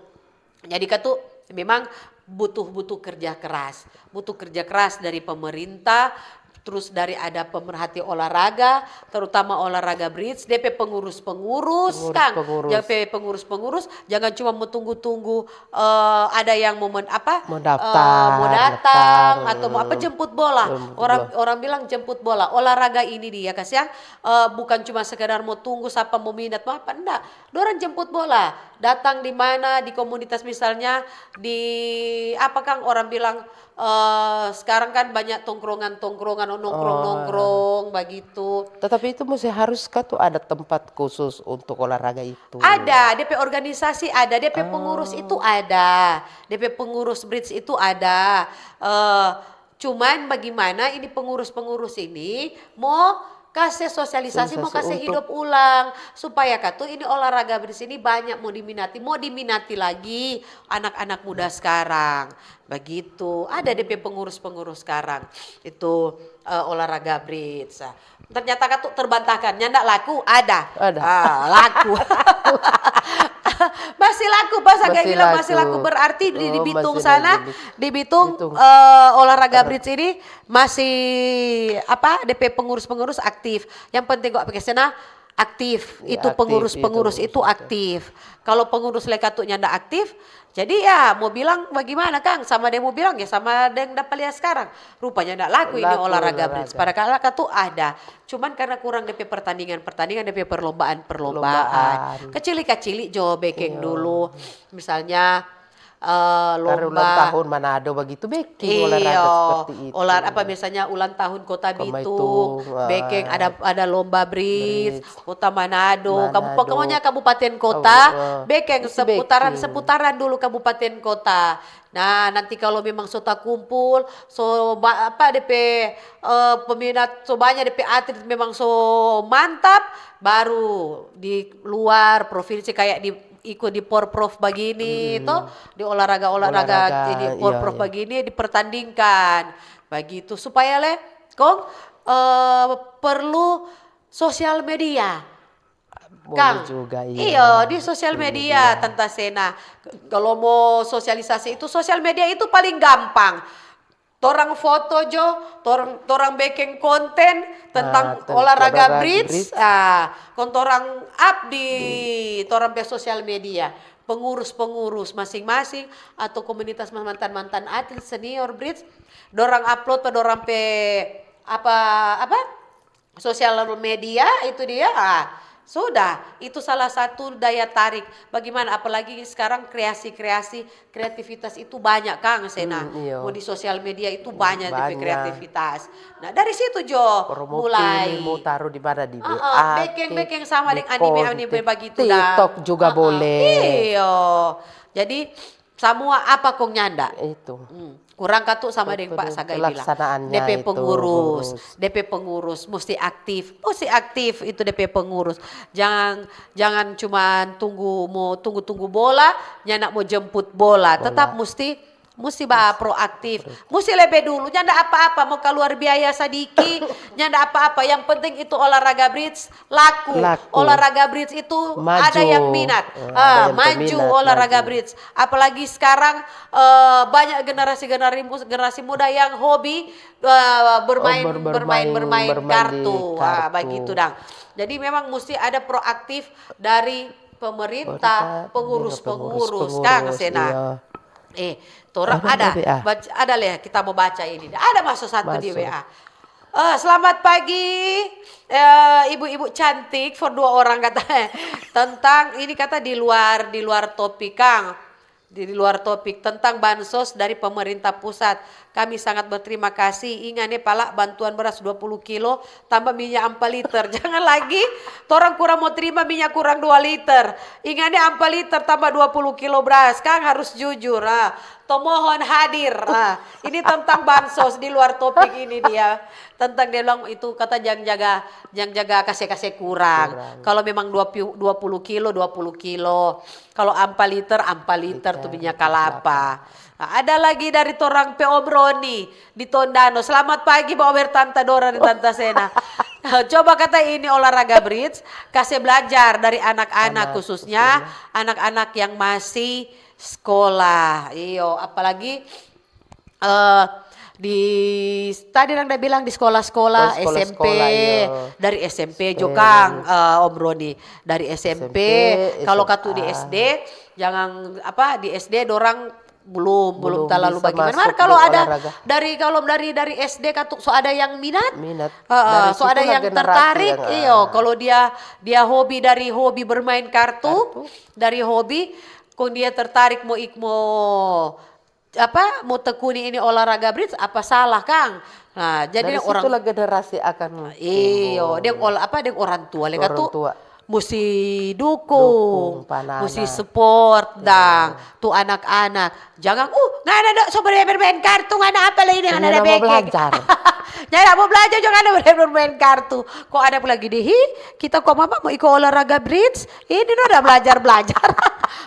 Jadi katu memang butuh, butuh kerja keras. Butuh kerja keras dari pemerintah, terus dari ada pemerhati olahraga, terutama olahraga bridge, de pe pengurus-pengurus, Kang. De pe pengurus-pengurus, jangan cuma mo tunggu-tunggu, eh, ada yang mo men-, apa, eh, mo datang atau mo apa, jemput bola. Orang, orang bilang jemput bola. Olahraga ini dia, kasiang, eh, bukan cuma sekedar mo tunggu sapa mo minat, mo apa, nda. Dorang jemput bola. Datang di mana, di komunitas misalnya, di apa, Kang, orang bilang, eh, sekarang kan banyak tongkrongan-tongkrongan, nongkrong-nongkrong, bagitu. Tetapi itu mesti harus kah tu ada tempat khusus untuk olahraga itu? Ada, de pe organisasi ada, de pe pengurus itu ada, de pe pengurus bridge itu ada. Eh, cuman bagaimana ini pengurus-pengurus ini mo kase sosialisasi, mo kase hidup ulang, supaya katu ini olahraga bridge ini banyak mo diminati, mo diminati lagi anak-anak muda sekarang. Bagitu. Ada de pe pengurus-pengurus sekarang. Itu, eh, olahraga bridge. Ternyata katu terbantahkan, nyanda laku, ada. Ada. Ah, laku. Masih laku, Pak Sagai bilang masih laku. Berarti di, di Bitung sana, di Bitung, eh, olahraga bridge ini masih, apa, de pe pengurus-pengurus aktif. Yang penting kok pakai sana aktif. Itu pengurus-pengurus itu aktif. Kalau pengurus leka tu nyanda aktif, jadi ya mo bilang bagimana, Kang? Sama deng mo bilang, ya sama deng dapa lia sekarang. Rupanya nda laku ini olahraga bridge. Padahal katu ada. Cuman karena kurang de pe pertandingan-pertandingan, de pe perlombaan-perlombaan. Kacili-kacili jo bekeng dulu. Misalnya, eh, lomba ulang tahun Manado bagitu, bekeng olahraga seperti itu. Olah apa, misalnya ulang tahun Kota Bitung, bekeng ada, ada lomba bridge, Kota Manado, pokoknya kabupaten kota, bekeng seputaran-seputaran dulu kabupaten kota. Nah, nanti kalau memang so takumpul, so ba-, apa, de pe, eh, peminat so banya, de pe atlet memang so mantap, baru di luar provinsi kayak di iko di Porprov bagini, to, di olahraga-olahraga di Porprov bagini dipertandingkan. Bagitu. Supaya le, kong, eh, perlu sosial media. Boleh juga, iya. Iyo, di sosial media, Tanta Sena. Kalau mo sosialisasi itu, sosial media itu paling gampang. Torang foto jo, torang, torang bekeng konten tentang olahraga bridge, ah, kong torang up di torang pe sosial media. Pengurus-pengurus masing-masing atau komunitas mantan-mantan atlet senior bridge, dorang upload pa dorang pe apa, apa? Sosial media itu dia, ah, sudah, itu salah satu daya tarik. Bagaimana? Apalagi sekarang kreasi-kreasi, kreativitas itu banyak, Kang Sena. Mo di sosial media itu banyak de pe kreativitas. Nah, dari situ jo mulai. Mo taru di mana, di bekeng-bekeng sama deng anime-anime bagitu, TikTok juga boleh. Iyo. Jadi, samua apa kong nyanda? Itu. Kurang katu sama deng Pak Sagai bilang. De pe pengurus, de pe pengurus musti aktif, musti aktif itu de pe pengurus. Jangan, jangan cuman tunggu, mo tunggu-tunggu bola, nyanda mo jemput bola. Tetap musti, musti ba proaktif. Musti lebe dulu, nyanda apa-apa, mo kaluar biaya sadiki, nyanda apa-apa. Yang penting itu olahraga bridge, laku. Olahraga bridge itu ada yang minat. Ah, maju olahraga bridge. Apalagi sekarang, eh, banyak generasi-generasi mus-, generasi muda yang hobi, eh, bermain, bermain, bermain kartu. Ah, bagitu dang. Jadi memang musti ada proaktif dari pemerintah, pengurus-pengurus, Kang Sena. Eh, torang ada, ada W A. Baca, ada leh, kita mau baca ini. Ada masuk satu di W A. Eh, selamat pagi, eh, ibu-ibu cantik, for dua orang kata. Tentang ini kata di luar, di luar topik, kang. Di, di luar topik tentang bansos dari pemerintah pusat. Kami sangat berterima kasih. Inga ne pala bantuan beras dua puluh kilo, tambah minyak ampa liter. Jangan lagi, torang kurang mau terima minyak kurang dua liter. Inga ne ampa liter tambah dua puluh kilo beras. Kang harus jujur, ah. Tomohon hadir. Ah. Ini tentang bansos di luar topik ini dia. Tentang dia bilang itu kata jang jaga, jang jaga kase-kase kurang. Kurang. Kalau memang dua puluh, dua puluh kilo, dua puluh kilo. Kalau ampa liter, ampa liter tu minyak kalapa. Nah, ada lagi dari torang pe Om Roni di Tondano. Selamat pagi, Ba Ober, Tanta Dora, dan Tanta Sena. Coba kata ini olahraga bridge, kase belajar dari anak-anak, khususnya anak-anak yang masih sekolah. Iyo, apalagi eh, di tadi orang udah bilang di sekolah-sekolah, oh, sekolah-sekolah, S M P, iya. Dari S M P jo, kang, eh, Om Roni, dari S M P. S M P, kalau katu di S D, jangan apa, di S D dorang belum belum, belum terlalu bisa bagaimana. Masuk. Mar, kalau ada olahraga dari, kalau dari dari S D katu so ada yang minat, minat. Heeh, dari so ada yang tertarik, yang, iyo, ah, kalau dia dia hobi dari hobi bermain kartu, kartu, dari hobi, kong dia tertarik mau ik mau apa, mau tekuni ini olahraga bridge, apa salah, kang? Nah, jadi dari orang situlah generasi akan iyo, timbul. Deng ola-, apa, deng orang tua, orang tua musti dukung, dukung, musti support, iya, dang tu anak-anak. Jangan, uh, ngana dok so bermain kartu, ngana apa lagi ini, ngana ada beke. Belajar. Nyanda mau belajar juga, ngana bermain kartu. Kok ada lagi di hi, kita kok mama mau iko olahraga bridge, ini no udah belajar-belajar.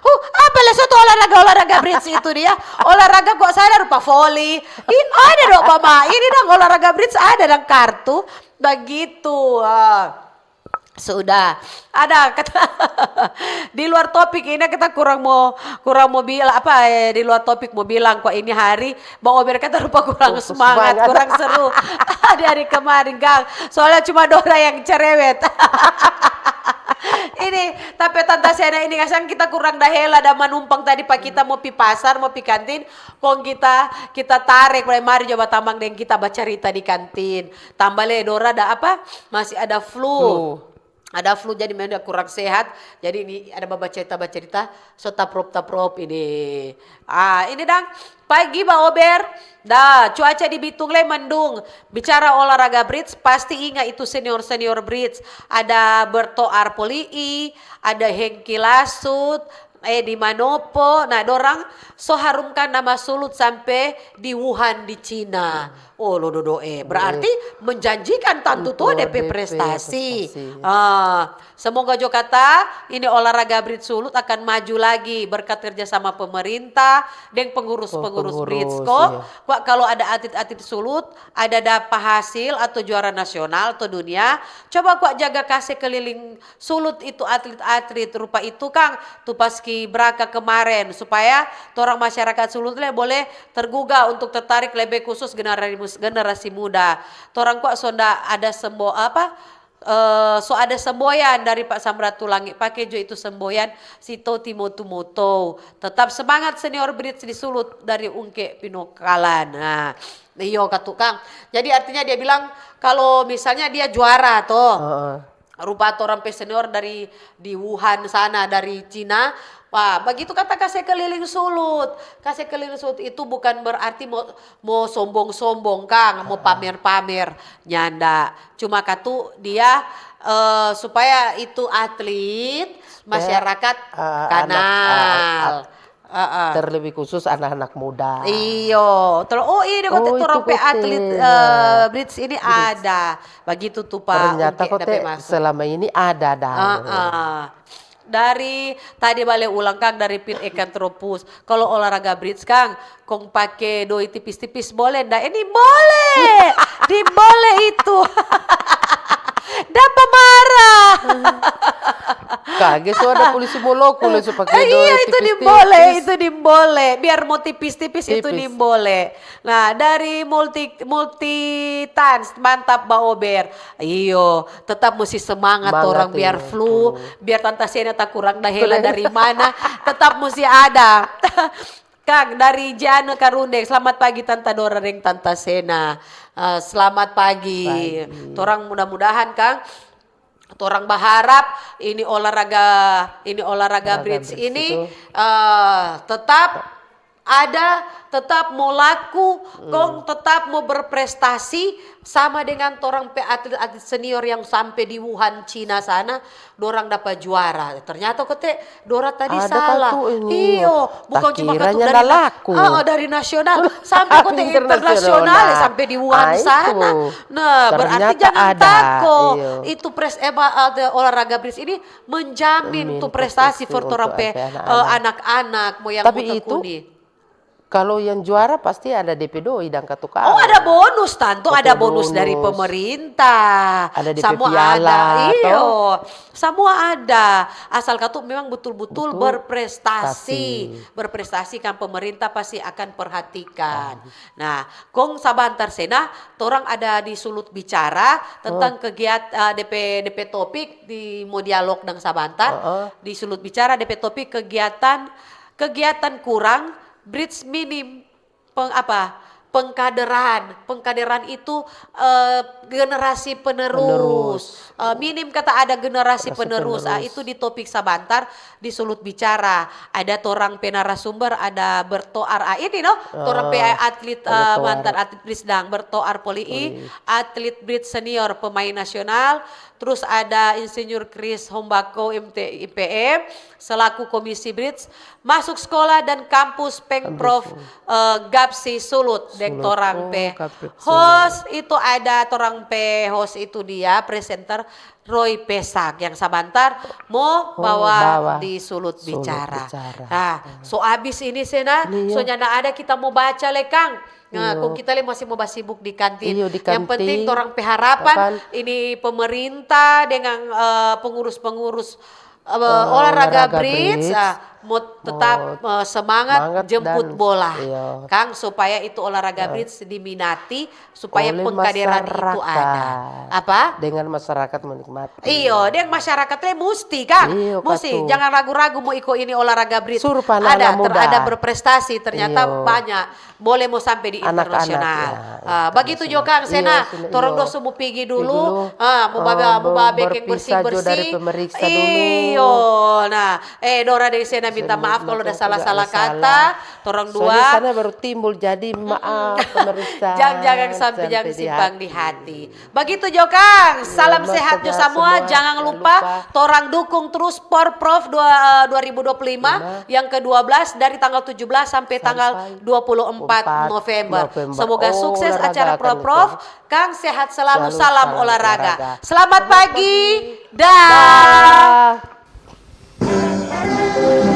Huh, apa le suatu olahraga-olahraga bridge itu dia? Olahraga kok sana rupa voli. Ih, ada dong, Mama. Ini dong olahraga bridge ada dong kartu. Begitu. Ah. Sudah. Ada kata di luar topik ini kita kurang mau, kurang mau bilang apa, eh, di luar topik mau bilang kok ini hari Bang Ober kata rupa kurang semangat, kurang seru. Di hari kemarin, Kang. Soalnya cuma Dora yang cerewet. Ini, tapi Tanta Sena ini, ngasang kita kurang dahela dan manumpang tadi pa kita mo pi pasar, mo pi kantin, kong kita, kita tarek, mulai mari jo batamang deng kita bacarita di kantin. Tambah le Dora ada apa? Masih ada flu. Flu. Ada flu jadi memang dia kurang sehat. Jadi ini ada babacarita-bacarita, so taprop-taprop ini. Ah, ini dang, pagi Ba Ober. Da, cuaca di Bitung le mendung. Bicara olahraga bridge, pasti inga itu senior-senior bridge. Ada Berto Arpoli'i, ada Hengki Lasut, Edi Manopo. Nah, dorang so harumkan nama Sulut sampe di Wuhan di Cina. Oh, lo dodo, eh. Berarti menjanjikan tantu to de pe prestasi. Ah, semoga jo kata ini olahraga bridge Sulut akan maju lagi berkat kerja sama pemerintah deng pengurus-pengurus bridge ko. Iya. Kwa, kalau ada atlet-atlet Sulut, ada dapa hasil atau juara nasional atau dunia, coba kwa jaga kase keliling Sulut itu atlet-atlet rupa itu, kang, tu paskibraka kemaren, supaya torang masyarakat Sulut le boleh tergugah untuk tertarik lebe khusus generasi, generasi muda. Torang kwa sonda ada sembo-, apa, eh, so ada semboyan dari Pak Samratulangi, pake jo itu semboyan si Toti Motu-motou. Tetap semangat senior bridge di Sulut dari Ungke Pinokalan. Nah, iyo katu, kang. Jadi artinya dia bilang kalau misalnya dia juara to. Heeh. Rupa torang pe senior dari di Wuhan sana, dari Cina. Wah, bagitu kata kase keliling Sulut. Kase keliling Sulut itu bukan berarti mo, mo sombong-sombong, kang, mo pamer-pamer. Nyanda. Cuma katu dia, eh, supaya itu atlet, masyarakat, eh, anak, kanal. Eh, eh, Heeh. Terlebih khusus anak-anak muda. Iyo, tolo, oh, ini kote, oh, torang pe atlet, eh, bridge ini ada. Begitu tu, Pak. Ternyata kote selama ini ada, dah. Heeh. Dari tadi bale ulang, kang, dari Pit Ekanthropus. Kalau olahraga bridge, kang, kong pake doi tipis-tipis boleh nda? Ini boleh. Di boleh itu. Dapa marah. Kage so ada polisi Moloku le so pake doi tipis-tipis. Eh, iya, itu nimbole, itu nimbole. Biar mo tipis-tipis itu nimbole. Nah, dari multi, multi tans, mantap Ba Ober. Iyo, tetap musti semangat orang biar flu, biar Tanta Sena takurang dahela dari mana, tetap musti ada. Kang, dari Jane Karundeng, selamat pagi Tanta Dora deng Tanta Sena. Eh, selamat pagi. Pagi. Torang mudah-mudahan, Kang, torang baharap ini olahraga, ini olahraga Olahraga bridge bridge ini, itu. Eh, tetap ada, tetap mo laku, Hmm. kong tetap mo berprestasi sama dengan torang pe atlet-atlet senior yang sampe di Wuhan, Cina sana, dorang dapa juara. Ternyata kote Dora tadi Ada salah. katu ini, Iyo, bukan cuma katu takiranya dari nda na-, laku. Ah, dari nasional sampai kote Internasional. internasional, sampai di Wuhan Ah, itu. sana. Nah, berarti Ternyata jangan ada, tako. iyo. Itu pres-, eh, ba-, eh, olahraga bridge ini menjamin Min tu prestasi prestasi for untuk torang pe, anak-anak. eh, anak-anak, mo yang Tapi itu, kutekuni. Kalau yang juara pasti ada D P doi dang katu Oh, ada kawan. bonus, tantu Ada ada bonus dari bonus. pemerintah. Ada D P Samua piala, ada, iyo. toh? Samua ada. Asal katu memang betul-betul Betul. berprestasi. Prestasi. Berprestasi kan pemerintah pasti akan perhatikan. Ah. Nah, kong sabantar Sena, torang ada di sulut bicara tentang Oh. kegiat-, eh, D P, D P topik di mo dialog dang sabantar. Heeh. Di sulut bicara D P topik kegiatan, kegiatan kurang, bridge minim, peng-, apa, pengkaderan. Pengkaderan itu, eh, generasi penerus. Penerus. Eh, minim kata ada generasi Generasi penerus. Ah, penerus. itu di topik sabantar, di sulut bicara. Ada torang pe narasumber, ada Bertoar. Ah, ini no, torang pe Ah, atlet, ada eh, Toar. mantan atlet bridge dang, Bertoar Polii, Polii. atlet bridge senior, pemain nasional. Terus ada Insinyur Chris Hombako, M T, I P M, selaku Komisi Bridge, masuk sekolah dan kampus Pengprov, Kampus. eh, Gapsi Sulut, deng Sulut. torang Oh, pe Gapsi Sulut. host itu ada, torang pe host itu dia, presenter Roy Pesak yang sabantar mo Oh, bawa bawa di Sulut Sulut Bicara. Bicara. Nah, so abis ini Sena, Iya. so nyanda ada kita mo baca le, Kang. Nah, Iyo. kong kita le masih mo basibuk di kantin. Iyo, di Yang penting kantin. torang pe harapan Harapan. ini pemerintah dengan, eh, pengurus-pengurus, eh, Eh, olahraga olahraga bridge, bridge. ah, mo tetap, Mo eh, semangat semangat jemput dan, bola. iyo. Kang, supaya itu olahraga Eh. bridge diminati, supaya Oleh pengkaderan itu masyarakat. ada. Apa? Dengan masyarakat menikmati. Iyo, deng masyarakat le musti, Kang. Iyo, Musti, katu. jangan ragu-ragu mo iko ini olahraga bridge. Suruh pa Ada, anak-anak ter-, muda. ada berprestasi, ternyata Iyo. banyak. Boleh mo sampe di Anak-anak, internasional. ya, Ah, bagitu jo, internasional. Kang Sena, Iyo, sini, torang iyo. doso mo pigi Pigi dulu. dulu. Ah, mo ba-, Ah, mo ba ber-, bekeng berpisah jo dari bersih-bersih. pemeriksa dulu. Iyo, nah, eh, Dora deng Sena minta Sena maaf minta kalau ada maaf kalau salah-salah ada kata. salah. Torang Soalnya dua. sana baru timbul, jadi maaf, pemeriksa Jang-, jangan sampe, sampe jang di simpang di hati. hati. Bagitu jo, Kang. Iya, Salam sehat jo sejahtera samua. semua. Jangan Jangan lupa, lupa. torang dukung terus Porprov dua, eh, dua ribu dua puluh lima Lima. yang kedua belas dari tanggal tujuh belas sampai Sampai tanggal dua puluh empat empat November. November. Semoga Oh, sukses olahraga acara akan Porprov. dukung. Kang sehat selalu. Selalu Salam salam olahraga. olahraga. Selamat Selamat pagi. pagi. Dah. Dah.